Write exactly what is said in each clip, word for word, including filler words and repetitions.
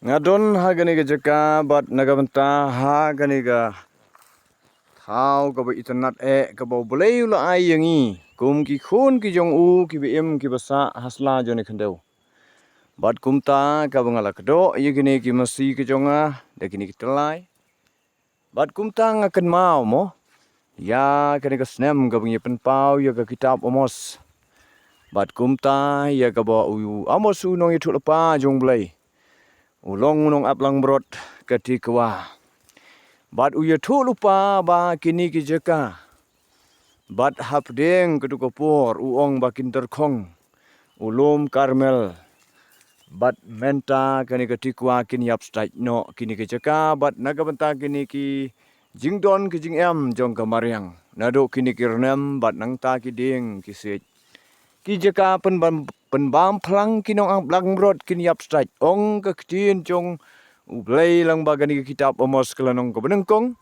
Nga don ha kane ka jaka bad na ka bynta ha kane ka thaw kaba itynnad eh kaba U Blei u la ai ïa ngi kum ki khun ki jong u kiba im kiba sah ha sla jong ne khyndew. Bad kumta kaba nga la kdoh ïa kine ki masi ki jong nga da kine ki tyllai. Bad kumta nga kynmaw mo ïa kane ka snem kaba ngi pynpaw ïa ka kitab Amos. Bad kumta ïa kaba u Amos u nongïathuhlypa jong U Blei u long u nongap langbrot ka tikwa. Bad u ïathuhlypa ba kine ki jaka bad hapdeng katu ka por u ong ba kin tyrkhong u lum Karmel. Bad mynta kane ka tikwa kin ïap stait noh kine ki jaka bad na ka bynta kine ki jingdon ki jingem jong ka mariang naduh kine ki rnem bad nangta ki dieng ki siej. Ki jaka pynbam pynbam phlang ki nongap langbrot kin ïap stait ong ka ktien jong U Blei lang ba kane ka kitab Amos ka lynnong kaba nyngkong.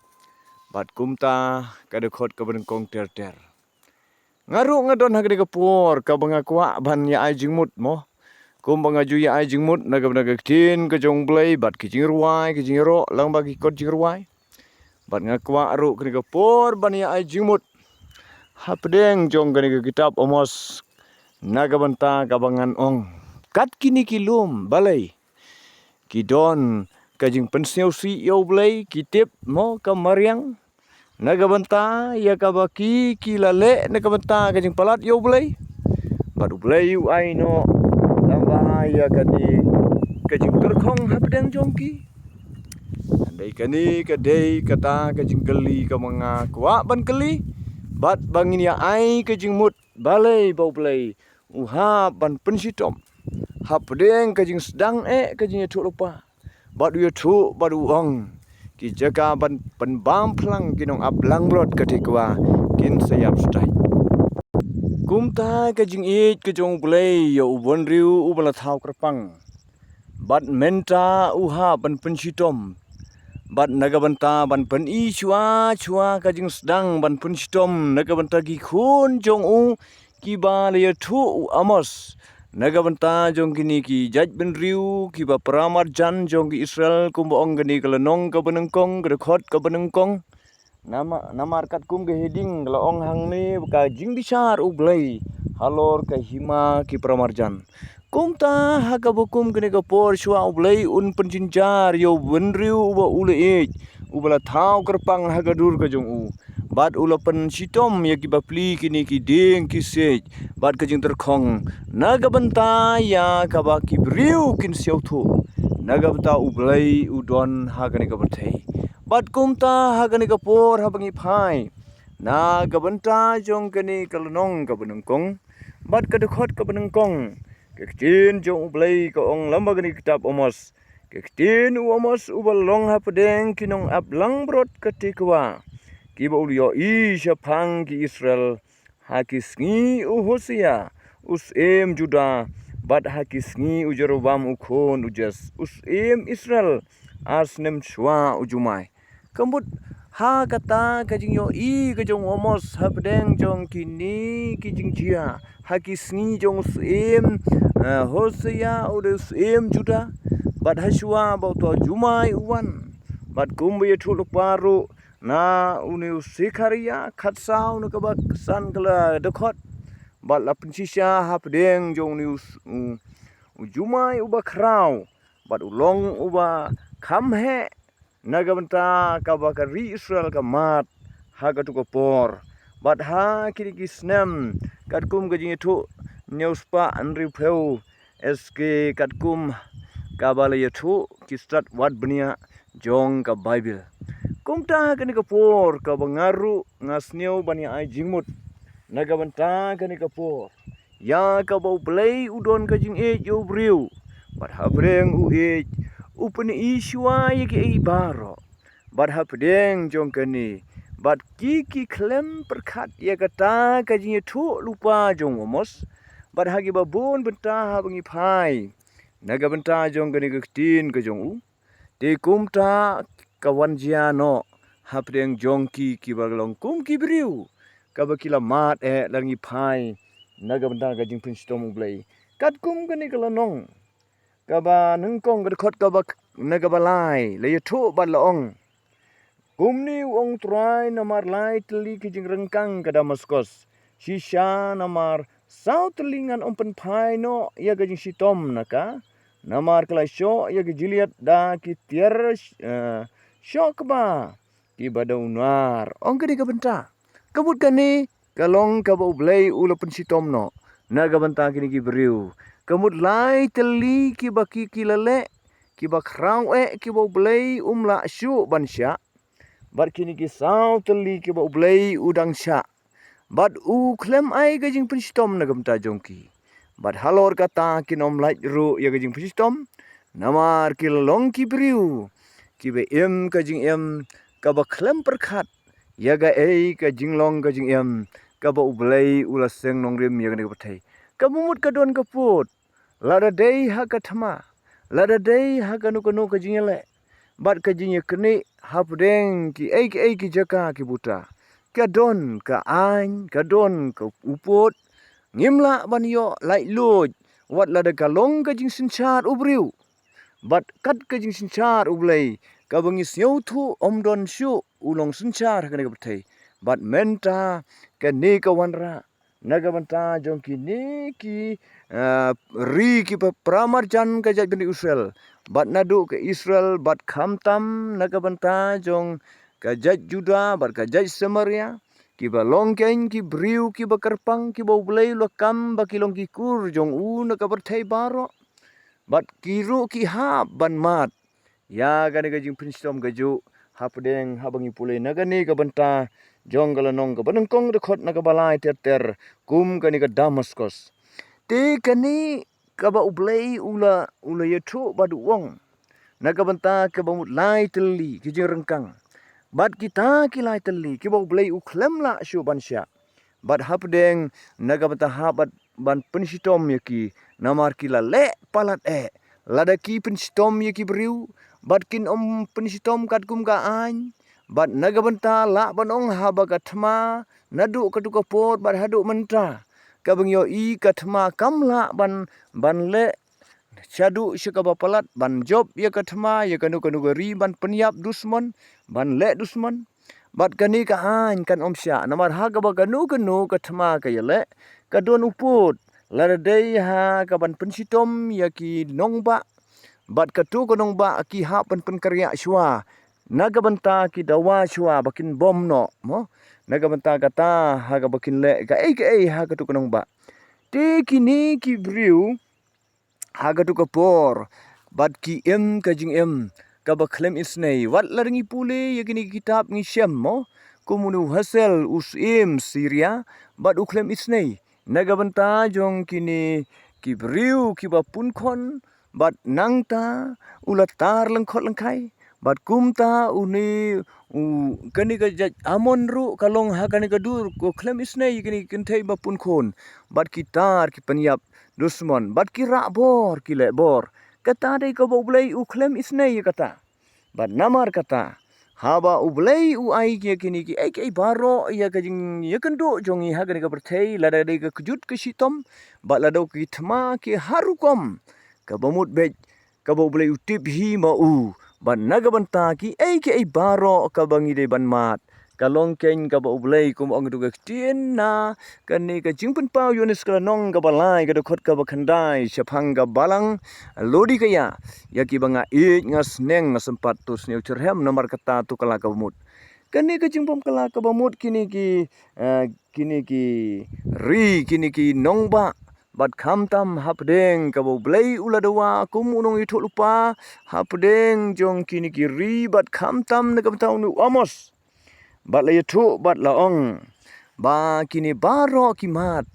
Bad kumta ka dkhot kaba nyngkong ter ter. Nga ruh nga don ha kane ka por kaba nga kwah ban ïa ai jingmut mo. Kumba nga ju ïa ai jingmut na ka bynta ka ktien ka jong U Blei bad ki jingrwai ki jingïaroh lang ba ki kot jingrwai. Bad nga kwah ruh kane ka por ban ïa ai jingmut hapdeng jong kane ka kitab Amos na ka bynta kaba ngan ong kat kine ki lum balei ki don ka jingpynsngewsih ïa U Blei ki tip mo ka mariang. Na ka bynta ïa kaba ki ki la leh na ka bynta ka jingpalat ïa U Blei. Bad U Blei u ai noh lang ba ïa kane ka jingtyrkhong hapdeng jong ki. Dei kane ka dei kata ka jingkylli kaba nga kwah ban kylli bad ba ngin ïa ai ka jingmut balei ba U Blei u hap ban pynshitom hapdeng ka jingsdang eh ka jingïathuhlypa. Bad u ïathuh bad u ong ki jaka ban pynbam phlang ki nongap langbrot ka tikwa kin sa ïap stait. Kumta ka jingïeit ka jong U Blei ïa u bynriew uba la thaw kyrpang. Bad mynta u hap ban pynshitom. Bad na ka bynta ban pyni shuwa shuwa ka jingsdang ban pynshitom na ka bynta ki khun jong u kiba la ïathuh u Amos. Na ka bynta jong kine ki jait bynriew kiba paramarjan jong ki Israel kumba ong kane ka lynnong kaba nyngkong ka dkhot kaba nyngkong. Nama, namar katkum ka heading ka la ong hangne ba ka jingbishar U Blei halor ka hima ki paramarjan. Kumta ha kaba kum kane ka por shuwa U Blei un pynjynjar ïa u bynriew uba u la ïeit uba la thaw kyrpang ha ka dur ka jong u. Bad u la pynshitom ïa ki bapli kine ki dieng ki siej bad ka jingtyrkhong na ka bynta ïa kaba ki briew kin sngewthuh na ka bynta U Blei u don ha kane ka pyrthei. Bad kumta ha kane ka por haba ngi phai na ka bynta jong kane ka lynnong kaba nyngkong bad ka dkhot kaba nyngkong, ka ktien jong U Blei ka ong lem ba kane ka kitab Amos. Ka ktien u Amos uba long hapdeng ki nongap langbrot ka tikwa kiba u la ïohi shaphang ki Israel ha ki sngi u Hosia u syiem Juda bad ha ki sngi u Jeroboam u khun u Joas u syiem Israel ar snem shuwa u jumai. Ka mut ha kata ka jingïohi ka jong u Amos hapdeng jong kine ki jingjia ha ki sngi jong u syiem, eh, Hosia u dei u syiem Juda bad ha shuwa ba uta u jumai u wan. Bad kumba ïathuhlypa ruh na une u Sekharia khatsaw na kaba san ka la dkhot. Bad la pynshisha hapdeng jong une u, u, u jumai uba khraw bad u long uba kham heh na ka bynta kaba ka ri Israel ka mad ha katu ka por. Bad ha kine ki snem katkum ka jingïathuh hynñiew spah hynriewphew S K katkum kaba la ïathuh ki stad wad bniah jong ka Baibl. Kumta ha kane ka por kaba nga ruh nga sngewbha ban ïa ai jingmut na ka bynta kane ka por. Ïa kaba U Blei u don ka jingïeit ïa u briew. Bad hapdeng u ïeit u pyni shuwa ïa kiei baroh. Bad hapdeng jong kane bad ki ki khlem pyrkhat ïa kata ka jingïathuhlypa jong u Amos. Bad ha kiba bun bynta haba ngi phai na ka bynta jong kane ka ktien ka jong u. Te kumta ka wan jia noh hapdeng jong ki kiba long kum ki briew kaba ki la mad eh lada ngi phai na ka bynta ka jingpynshitom U Blei. Katkum kane ka lynnong kaba nyngkong ka dkhot kaba na kaba lai, la ïathuh bad la ong, kumne u ong Trai, namar lai tylli ki jingryngkang ka Damaskos, shisha namar saw tylli ngan ym pynphai noh ïa ka jingshitom na ka, namar ka la shoh ïa ka Gilead da ki tiar, eh, shoh kba kiba da unar. Ong kane ka bynta. Ka mut kane ka long kaba U Blei u la pynshitom noh na ka bynta kine ki briew. Ka mut lai tylli kiba ki, ki la leh, kiba khraw eh, kiba U Blei um lah shuh ban shah. Bad kine ki saw tylli kiba U Blei u dang shah. Bad u khlem ai ka jingpynshitom na ka bynta jong ki. Bad halor kata kin ym lait ruh ïa ka jingpynshitom. Namar ki la long ki briew kiba im ka jingim kaba khlem pyrkhat ïa kaei ka jinglong ka jingim kaba U Blei u la seng nongrim ïa kane ka pyrthei. Kaba mut ka don ka pud, lada dei ha ka thma, lada dei ha kano kano ka jingïaleh bad ka jingïaknieh hapdeng kiei kiei ki jaka ki buta. Ka don ka aiñ, ka don ka u pud. Ngim lah ban ïoh laitluid wat lada ka long ka jingsynshar u briew bad kat ka jingsynshar U Blei, kaba ngi sngewthuh ym don shuh u long synshar ha kane ka pyrthei. Bad mynta kane ka wanrah na ka bynta jong kine ki, ah, ri kiba paramarjan ka jaitbynriew Israel. Bad naduh ka Israel bad khamtam na ka bynta jong ka jait Juda bad ka jait Samaria, kiba long keiñ ki briew kiba kyrpang, kiba U Blei u la kam ba ki long ki kur jong u na ka pyrthei baroh. Bad ki ruh ki hap ban mad ïa kane ka jingpynshitom kajuh hapdeng haba ngi pule na kane ka bynta jong ka lynnong kaba nyngkong, dkhot na kaba lai ter ter, kum kane ka Damaskos. Te kane kaba U Blei u la, u la ïathuh bad u ong na ka bynta kaba mut lai tylli ki jingryngkang. Bad kita ki lai tylli kiba U Blei u khlem lah shuh ban shah. Bad hapdeng na ka bynta hap bad ban pynshitom ïa ki, namar ki la leh palat eh. Lada ki pynshitom ïa ki briew bad kin ym pynshitom katkum ka aiñ. Bad na ka bynta lah ban ong haba ka thma naduh katu ka por bad haduh mynta, kaba ngi ïohi ka thma kam lah ban, ban leh shaduh sha kaba palat, ban jop ïa ka thma ïa kano kano ka ri, ban pynïap dusmon, ban leh dusmon. Bad kane ka aiñ kan ym shah, namar ha kaba kano kano ka thma ka ïaleh, ka don u pud. Lada dei ha ka ban pynshitom ïa ki nongbah bad katu ka nongbah ki hap ban pynkynriah shuwa na ka bynta ki dawa shuwa ba kin bom noh, mo, na ka bynta kata ha kaba kin leh kaei kaei ha katu ka nongbah. Te kine ki briew ha katu ka por bad ki im ka jingim kaba khlem isnei. Wat lada ngi pule ïa kine ki kitab ngi shem, mo, kum une u Hazael, u syiem Syria, bad u khlem isnei na ka bynta jong kine ki briew kiba pun khun, bad nangta u la tar lyngkhot lyngkhai. Bad kumta une u, kane ka jait Amon ruh ka long ha kane ka dur, ka khlem isnei ïa kine ki kynthei ba pun khun. Bad ki tar ki pynïap dusmon, bad ki rah bor, ki leh bor. Kata dei kaba U Blei u khlem isnei ïa kata. Bad namar kata, haba U Blei u ai ïa kine kiei kiei baroh ïa ka jingïakynduh jong ngi ha kane ka pyrthei, lada dei ka kjut ka shitom bad lada ki thma ki har rukom, kaba mut beit kaba U Blei u tip hi ma u. Bad na ka bynta kiei kiei baroh kaba ngi dei ban mad, ka long keiñ kaba U Blei, kum ong katu ka ktien na kane ka Jingpynpaw Ïoannis ka lynnong kaba lai, ka dkhot kaba khyndai, shaphang ka balang Laodikaïa, ïa kiba nga ïeit, nga sneng, nga sympat, to sniew shitrhem, namar kata to kylla kaba mut. Kane ka jingbym kylla kaba mut kine ki, eh, kine ki ri, kine ki nongbah, bad khamtam hapdeng kaba U Blei u la dawa kum u nongïathuhlypa hapdeng jong kine ki ri, bad khamtam na ka bynta une u Amos. Bad la ïathuh bad la ong ba kine baroh ki mad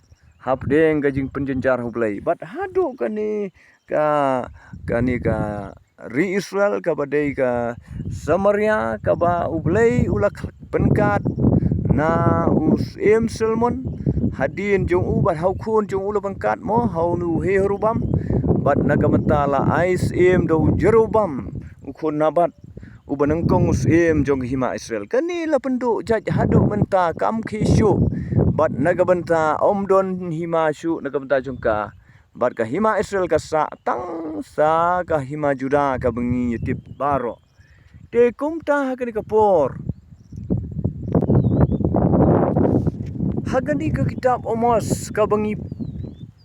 hapdeng ka jingpynjynjar ha U Blei. Bad haduh kane ka, kane ka ri Israel kaba dei ka Samaria, kaba U Blei u la pynkat na u syiem Solomon hadien jong u, bad ha u khun jong u la pynkat, mo, ha une u Jeroboam. Bad na ka bynta la ai syiem da u Jeroboam, u khun Nebat, uba nyngkong u syiem jong ka hima Israel. Kane la pynduh jait haduh mynta kam khie shuh. Bad na ka bynta ym don hima shuh na ka bynta jong ka. bad ka hima Israel ka sah tang sa ka hima Juda kaba ngi ïa tip baroh. Te kumta ha kane ka por, ha kane ka kitab Amos kaba ngi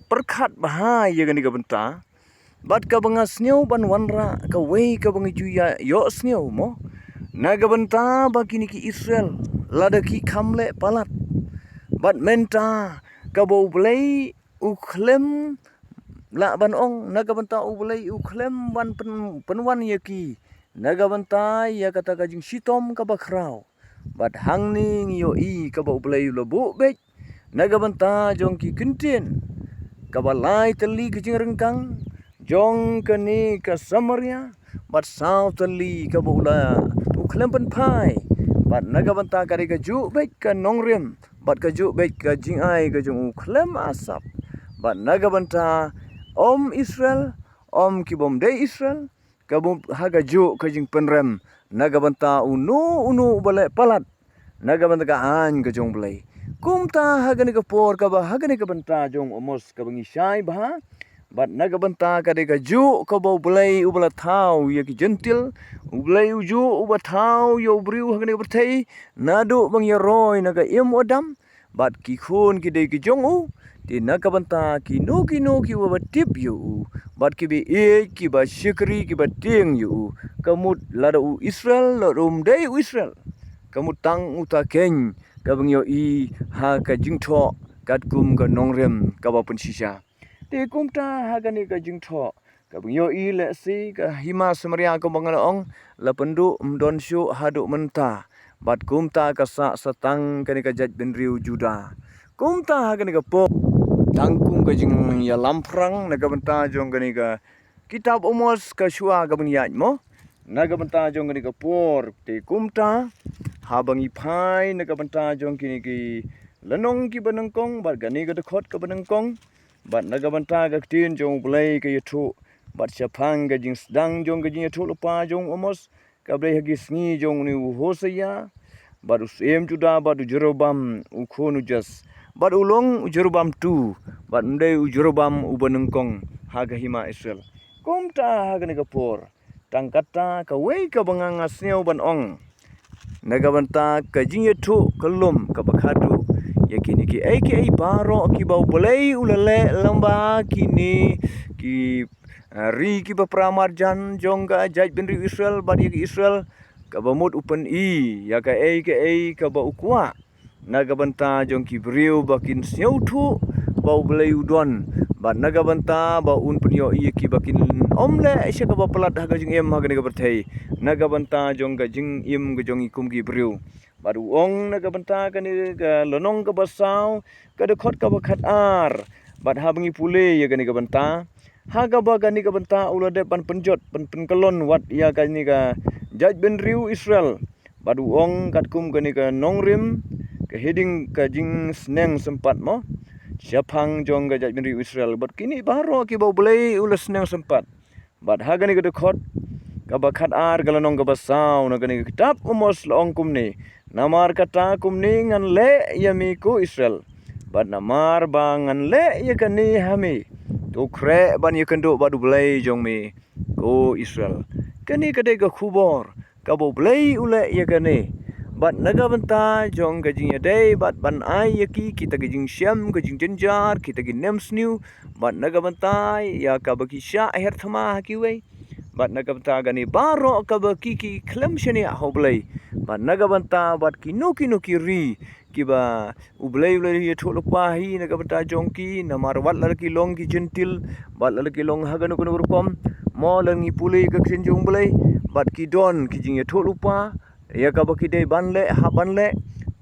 pyrkhat bha ïa kane ka bynta, bad kaba nga sngew ban wanrah kawei kaba ngi ju ïa ïohsngew mo, na ka bynta ba kine ki Israel lada ki kham leh palat, bad mynta kaba U Blei u khlem, lah ban ong, na ka bynta U Blei u khlem ban pyn-, pynwan ïa ki na ka bynta ïa kata ka jingshitom kaba khraw. Bad hangne ngi ïohi kaba U Blei u la buh beit na ka bynta jong ki kyntien, kaba lai tylli ka jingryngkang jong kane ka Samaria, bad saw tylli kaba u la, u khlem pynphai. Bad na ka bynta ka dei kajuh beit ka nongrim, bad kajuh beit ka jingai ka jong u khlem asap. Bad na ka bynta ym Israel, ym ki bym dei Israel, kaba ha kajuh ka jingpynrem na ka bynta uno uno uba leh palat na ka bynta ka aiñ ka jong U Blei. Kumta ha kane ka por kaba ha kane ka bynta jong Amos kaba ngi shai bha, bad na ka bynta ka dei kajuh kaba U Blei uba la thaw ïa ki Jentil, U Blei ujuh uba thaw ïa u briew ha kane ka pyrthei naduh ba ngi ïaroi na ka im u Adam, bad ki khun ki dei ki jong u. Te na ka bynta kino kino kiba tip ïa u, bad kiba ïeit, kiba shakri, kiba tieng ïa u, ka mut lada u Israel lada um dei u Israel, ka mut tang uta keiñ kaba ngi ïohi ha ka jingthoh katkum ka nongrim kaba pynshisha. Te kumta ha kane ka jingthoh kaba ngi ïohi lehse ka hima Samaria kaba nga la ong la pynduh ym don shuh haduh mynta. Bad kumta ka sah sa tang kane ka jaitbynriew Juda. Kumta ha kane ka por, tang kum ka jingïalam phrang na ka bynta jong kane ka kitab Amos ka shuwa kaba ngi ïaid mo, na ka bynta jong kane ka por. Te kumta haba ngi phai na ka bynta jong kine ki lynnong kiba nyngkong bad kane ka dkhot kaba nyngkong, bad na ka bynta ka ktien jong U Blei ka ïathuh, bad shaphang ka jingsdang jong ka jingïathuhlypa jong u Amos, kaba dei ha ki sngi jong une u Hosaia, bad u syiem Juda, bad u Jeroboam u khun u Joas, bad u long u Jeroboam tu, bad ym dei u Jeroboam uba nyngkong ha ka hima Israel. Kumta ha kane ka por, tang kata kawei kaba nga nga sngew ban ong, na ka bynta ka jingïathuh ka lum kaba khadduh ïa kine kiei kiei baroh kiba U Blei u la leh lyngba kine ki, ah, ri kiba para marjan jong ka jaitbynriew Israel, bad ïa ki Israel kaba mut u pyni ïa kaei kaei kaba u kwah na ka bynta jong ki briew ba kin sngewthuh ba U Blei u don, bad na ka bynta ba un pynïoh ïa ki ba kin ym leh sha kaba palat ha ka jingim ha kane ka pyrthei, na ka bynta jong ka jingim ka jong i kum ki briew. Bad u ong na ka bynta kane ka lynnong kaba saw, ka dkhot kaba khatar, bad haba ngi pule ïa kane ka bynta, ha kaba kane ka bynta u la dep ban pynjot, ban pynkyllon wat ïa kane ka jaitbynriew Israel. Bad u ong katkum kane ka nongrim, ka heading ka jingsneng sympat mo, shaphang jong ka jaitbynriew Israel. Bad kine baroh kiba U Blei u la sneng sympat. Bad ha kane ka dkhot kaba khatar ka lynnong kaba saw na kane ka kitab Amos la ong kumne: Namar kata kumne ngan leh ïa me ko Israel, bad namar ba ngan leh ïa kane ha me, to khreh ban ïakynduh bad U Blei jong me ko Israel. Kane ka dei ka khubor kaba U Blei u leh ïa kane. Bad na ka bynta jong ka jingïadei bad ban ai ïa ki kita ki jingshem, ka jingjynjar, kita ki nemsniew, bad na ka bynta ïa kaba ki shah her thma ha kiwei, bad na ka bynta kane baroh kaba ki ki khlem shaniah ha U Blei, bad na ka bynta bad kino kino ki ri kiba U Blei u la ïathuhlypa hi na ka bynta jong ki, namar wat lada ki long ki jentil, bad lada ki long ha kano kano ka rukom, mo, lada ngi pule ka ktien jong U Blei, bad ki don ki jingïathuhlypa ïa kaba ki dei ban leh, hap ban leh.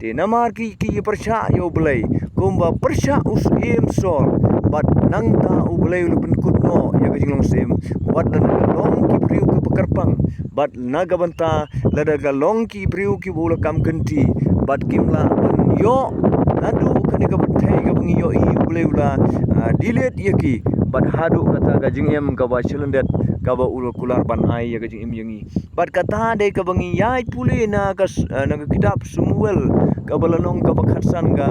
Te namar ki ki ïapyrshah ïa U Blei kumba pyrshah u syiem Saul, bad nangta U Blei u la pynkut noh ïa ka jinglong syiem. Wat lada ka long ki briew kiba kyrpang, bad na ka bynta lada ka long ki briew kiba u la kam kynti, bad kim lah ban ïoh naduh kane ka pyrthei kaba ngi ïohi U Blei u la, ah, delete ïa ki, bad haduh kata ka jingim kaba shalyndet kaba u la kular ban ai ïa ka jingim ïa ngi. Bad kata dei kaba ngi ïaid pule na ka s-, ah, na ka kitab Samuel kaba lynnong kaba khatsan ka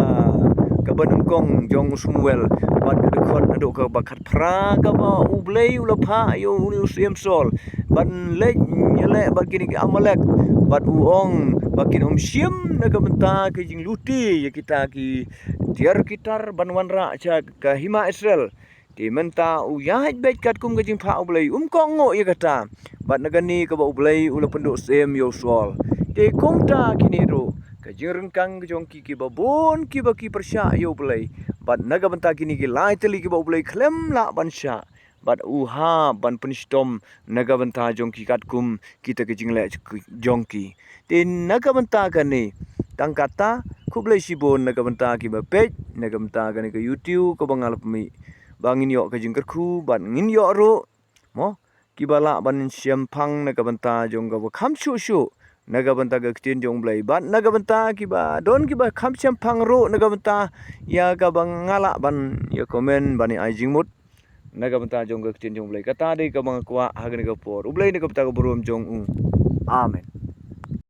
kaba nyngkong jong u Samuel, bad ka dkhot naduh kaba khatphra, kaba U Blei u la phah ïa u, u Syiem Saul ban leit ïaleh bad kine ki Amalek, bad u ong ba kin ym shim na ka bynta ki jingluti ïa kita ki tiar ki tar ban wanrah sha ka hima Israel. Te mynta u ïaid beit katkum ka jingphah U Blei, um kohnguh ïa kata. Bad na kane kaba U Blei u la pynduh syiem ïa u Saul. Te kumta kine ruh ka jingryngkang jong ki kiba bun kiba ki pyrshah ïa U Blei. Bad na ka bynta kine ki lai tylli kiba U Blei khlem lah ban shah, bad u hap ban pynshitom na ka bynta jong ki katkum kita ki jingleh jong ki. Te na ka bynta kane, tang kata, khublei shibun na ka bynta kiba peit na ka bynta kane ka YouTube kaba nga la pynmih, ba ngin ïoh ka jingkyrkhu bad ngin ïoh ruh, mo, kiba lah ban shemphang na ka bynta jong kaba kham shuh shuh na ka bynta ka ktien jong U Blei, bad na ka bynta kiba don kiba kham shemphang ruh na ka bynta ïa kaba nga lah ban ïa comment ban ïa ai jingmut na ka bynta jong ka ktien jong U Blei. Kata dei kaba nga kwah ha kane ka por. U Blei na ka bynta ka burom jong u. Amen.